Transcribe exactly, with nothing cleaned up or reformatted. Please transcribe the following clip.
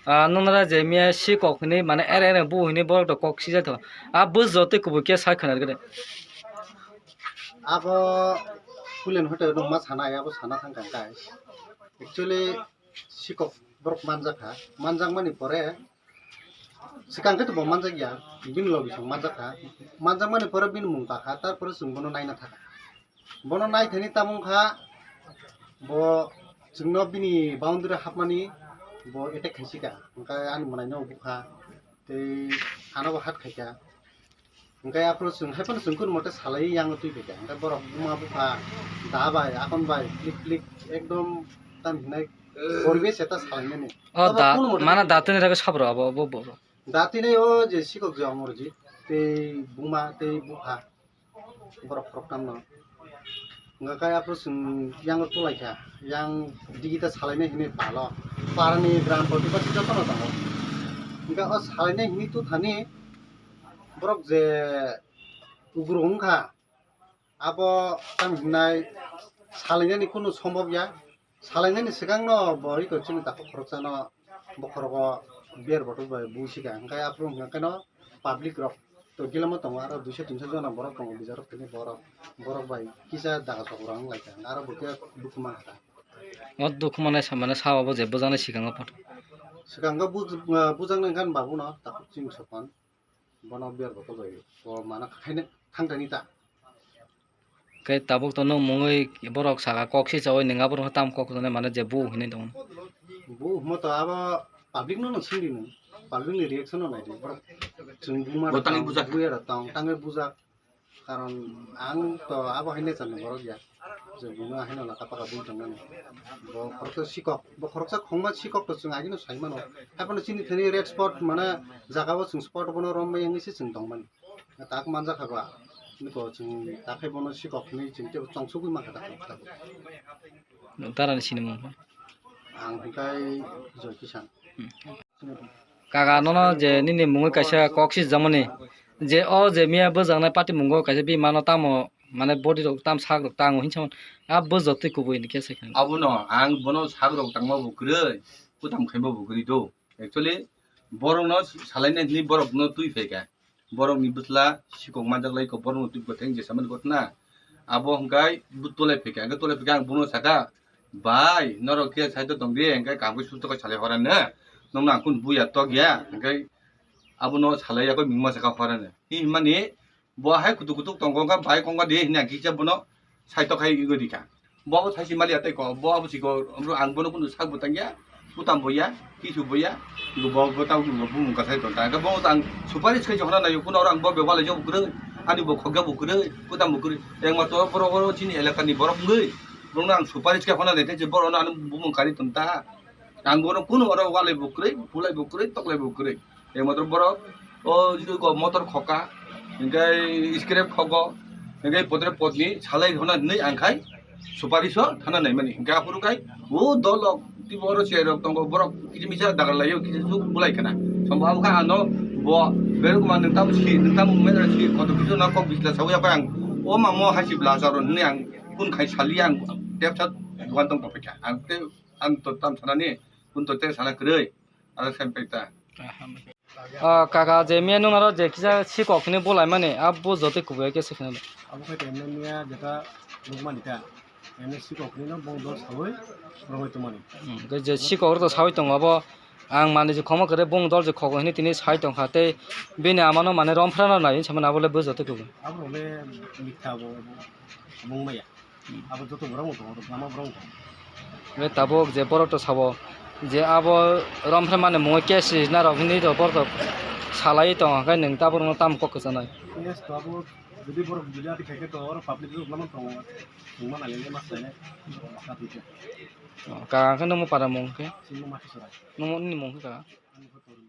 Ah, nung nara je miya si kok hini, mane ere ere bu hini borok rok kok si jai to. Ah, bus jotoi kubui khe sai khwna rwgwi de. Abo pulen hotel rok ma sana, abo sana thang kang kai. Actually, si kok borok manjak kha. Manjak mani pore, swkang khe to bo manjak ya, bini logi song manjak kha. Manjak mani pore bini mung ta kha, tar pore chwng bono naina thaka. Bono nai thani tamo wngkha, bo chwngno bini boundary hapmani bo attack khaisika, hwnkhe ani mwnaino bukha, tei ano bo hat khaika. Hwnkhe aphuru chwng haiphano chwng kunu mote salai yang twi phaika, hwnkhe borok buma bupha da bai, akon bai, plik plik ekdom tam hinai poribesh eta salainani. O da, mana da tini rage sabro abo, bo, bo. Da tini o je sikok je Omorjit, tei buma, tei bupha. Borok khoroktham no. Hwnkha khe aphuru chwng yang tulaikha, yang digi ta salainai hinwi palo. Parani gram poti basi jotono tongo. Hwnkha o salainai hinwi tuthani borok je ugrung wngkha, abo tamo hinai salainani kunu sombok ya. Salainani swkangno bo iko chini takhuk khoroksano bokhorogo beer bottle bai buisika, hwnkhe aphuru hwnkha kheno public rok to gilamo tongo, aro duiso tinso jona borok tongo, bijarok tini borok, borok bai kisa daga sokora wnglaikha, aro bo khe dukhu mankha. O dukhu manai samani sao bo je bujani swkango photo. Swkango buj-, bujaknai wngkha babuno takhuk chini sokon. Bono beer bottle bai bo mana khaina thangtani ta. Khe tabuk to nwng mungwi borok saka kok si chawi nwng aborok tam kok hwnwi mane je bu hinwi tongo. Bu hwnma to abo public no nwng sindi nwng, public ni reaction no naidi borok chwng buma bo tangwi bujak. Buya rok tong tangwi bujak. Karon ang to abo hai nature ni borok ya. Je buno haino laka paka bui tongnani. Bo khoroksa sikok, bo khoroksa khongma sikok to chwng agino sai mano. Haiphano chini thani red spot mane jaga o chwng spot bono rom bai wngwi se chwng tongmani. Tak manjakha ba. Niko chwng takhai bono sikok hinwi chwng tebo chongsugwi mankha da khoroksa. Darani sinimung. Ang hwnkhe Joy Kisan. Hmm. Kaka, nono je nini mungwi kaisa kok sijak mani, je o je miya bwjaknai patimungo kaisa bimano tamo, mane, body rok tam sak rok tango hinwi samani, a bwjak twi kubui ni kesa khe. Abono ang bono sak rok tangma bo kwrwi, kutam khaima bo kwrwi do. Actually, borokno salaina hinwi borokno twi phaikha. Borokni bwsla sikok manjak lai kho, borokno twi bwthai wng jesamani ghotna. Abo hwnkhe bo tolai phaikha, hwnkhe tolai phaikha ang bono sakha, "Bai, norok khe side o tong di, hwnkhe kaham khe susto khe salai hor ani, nokno ang kunu buya tok ya," hwnkhe abono salai ya khe mungma sakha hor ani. Hi hwnmani, bo hai kutuk kutuk tongo, hwnkhe bai kongma di hwnwi ang kisa bono side o khai ego di kha. Bo abo thaisi mali ya tei ko, bo abo siko, ang bono kunu sak bo tang ya, kutam bo ya, kisu bo ya, bo, bo tang bo bumung kasai ton ta. Bo tang supari sai jona na yo kuno orang bo bebal jo bukre, ani bo khogya bukre, kutam bukre. Yang ma to borok oro chini elaka ni borok ngui, borok nang supari sai hona de te borok na bumung kari ton ta. Ang bono kunu oro walai bukre, pulai bukre, toklai bukre. Ei motor borok, o jidui ko motor khoka, hingkai scrap khogo, hingkai potre potni salai hona hinui ang khai supari so thana naimani. Hingkai aphuru khai o dol rok, tei borok chwrai rok tongo, borok kisa misa dagar laio, kisa suk bulai khana. Sombo abo kha ano bo beruk ma nung tam si, nung tam mera si, koto kisa na kok bisla sawi apai ang, o mamo hasi bla sa ro hinui ang kun khai sali ang tepsa dukan tong topikha. Ang te, ang to tam sanani, kun to te sana kwrwi. Aro sem pekta. Ah, kaka, je miya nung aro je kisa sikok hini bulai mani, abo jote kubui khe se khna. Abo khai temne miya jeta nukmani ta. Temne sikok hini no bong dos sawi, rongoi tumani. Hmm, je sikok ro to sawi tongo abo, ang mani je khoma kare bong dol je khok hini tini sai tongkha tei bini amano mane romphra no nai samani abo le bo jote kubui. Abo le mitha bo, bo, bong maya. Abo joto borok no tongo, lama borok no tongo. Hwnkhe tabuk je borok to sabo je abo romphre mani mungwi case rijna rok hinwi rok borok to salai tongo, hwnkhe nwng ta borok no tamo kok kwchanai? Case to abo jodi borok jodi ati khaikhe to oro public rok lama tongo, nwng ma nangya ma sainai, ma kha twi khe. Oh, kaka hwnkhe nwng para mung khe? Chini ma khe chwrai. Nwng nini mung khe kaka? Ani khe Torun.